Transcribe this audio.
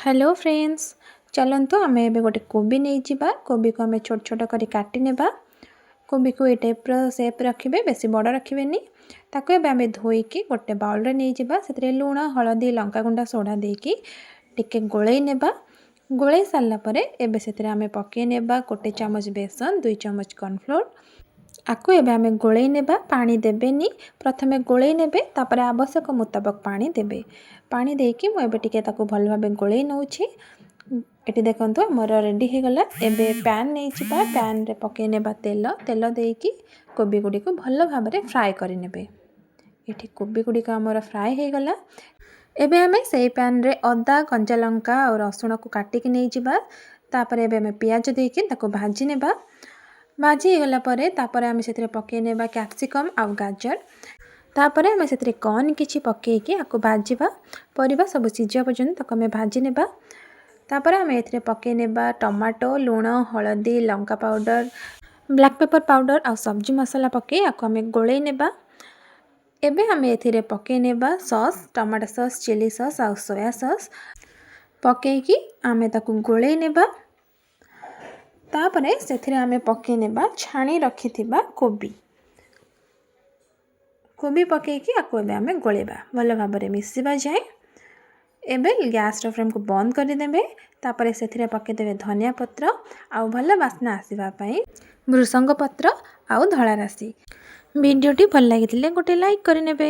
Hello friends, ଚାଲନ୍ତୁ ଆମେ ଏବେ ଗୋଟେ କୋବି ନେଇଯିବା। କୋବିକୁ ଆମେ ଛୋଟ ଛୋଟ କରି କାଟି ନେବା। କୋବିକୁ ଏଇ ଟାଇପ୍ର ସେପ୍ ରଖିବେ, ବେଶୀ ବଡ଼ ରଖିବେନି। ତାକୁ ଏବେ ଆମେ ଧୋଇକି ଗୋଟେ ବାଉଲରେ ନେଇଯିବା। ସେଥିରେ ଲୁଣ, ହଳଦୀ, ଲଙ୍କାଗୁଣ୍ଡ, ସୋଢ଼ା ଦେଇକି ଟିକେ ଗୋଳେଇ ନେବା। ଗୋଳେଇ ସାରିଲା ପରେ ଏବେ ସେଥିରେ ଆମେ ପକାଇ ନେବା 1 ଚାମଚ ବେସନ, 2 ଚାମଚ କର୍ଣ୍ଣଫ୍ଲୋର୍। ଆକୁ ଏବେ ଆମେ ଗୋଳେଇ ନେବା। ପାଣି ଦେବେନି, ପ୍ରଥମେ ଗୋଳେଇ ନେବେ, ତାପରେ ଆବଶ୍ୟକ ମୁତାବକ ପାଣି ଦେବେ। ପାଣି ଦେଇକି ମୁଁ ଏବେ ଟିକେ ତାକୁ ଭଲ ଭାବେ ଗୋଳେଇ ନେଉଛି। ଏଠି ଦେଖନ୍ତୁ, ଆମର ରେଡ଼ି ହେଇଗଲା। ଏବେ ପ୍ୟାନ୍ ନେଇଯିବା। ପ୍ୟାନ୍ରେ ପକାଇ ନେବା ତେଲ। ତେଲ ଦେଇକି କୋବି ଗୁଡ଼ିକୁ ଭଲ ଭାବରେ ଫ୍ରାଏ କରିନେବେ। ଏଠି କୋବି ଗୁଡ଼ିକ ଆମର ଫ୍ରାଏ ହେଇଗଲା। ଏବେ ଆମେ ସେଇ ପ୍ୟାନ୍ରେ ଅଦା, କଞ୍ଚା ଲଙ୍କା ଆଉ ରସୁଣକୁ କାଟିକି ନେଇଯିବା। ତାପରେ ଏବେ ଆମେ ପିଆଜ ଦେଇକି ତାକୁ ଭାଜି ନେବା। ଭାଜି ହେଇଗଲା ପରେ ତାପରେ ଆମେ ସେଥିରେ ପକାଇ ନେବା କ୍ୟାପ୍ସିକମ୍ ଆଉ ଗାଜର। ତାପରେ ଆମେ ସେଥିରେ କର୍ନ କିଛି ପକାଇକି ଆକୁ ଭାଜିବା। ପରିବା ସବୁ ସିଝିବା ପର୍ଯ୍ୟନ୍ତ ତାକୁ ଆମେ ଭାଜି ନେବା। ତାପରେ ଆମେ ଏଥିରେ ପକାଇ ନେବା ଟମାଟୋ, ଲୁଣ, ହଳଦୀ, ଲଙ୍କା ପାଉଡ଼ର, ବ୍ଲାକ୍ ପେପର୍ ପାଉଡ଼ର ଆଉ ସବଜି ମସଲା ପକାଇ ଆକୁ ଆମେ ଗୋଳେଇ ନେବା। ଏବେ ଆମେ ଏଥିରେ ପକାଇ ନେବା sauce, tomato sauce, chilli sauce ଆଉ ସୋୟା ସସ୍ ପକାଇକି ଆମେ ତାକୁ ଗୋଳେଇ ନେବା। ତାପରେ ସେଥିରେ ଆମେ ପକାଇ ନେବା ଛାଣି ରଖିଥିବା କୋବି। କୋବି ପକାଇକି ଆକୁ ଏବେ ଆମେ ଗୋଳେଇବା ଭଲ ଭାବରେ ମିଶିବା ଯାଏଁ। ଏବେ ଗ୍ୟାସ୍ର ଫ୍ଲେମ୍କୁ ବନ୍ଦ କରିଦେବେ। ତାପରେ ସେଥିରେ ପକାଇଦେବେ ଧନିଆ ପତ୍ର ଆଉ ଭଲ ବାସ୍ନା ଆସିବା ପାଇଁ ଭୃସଙ୍ଗ ପତ୍ର ଆଉ ଧଳା ରାଶି। ଭିଡ଼ିଓଟି ଭଲ ଲାଗିଥିଲେ ଗୋଟେ ଲାଇକ୍ କରିନେବେ।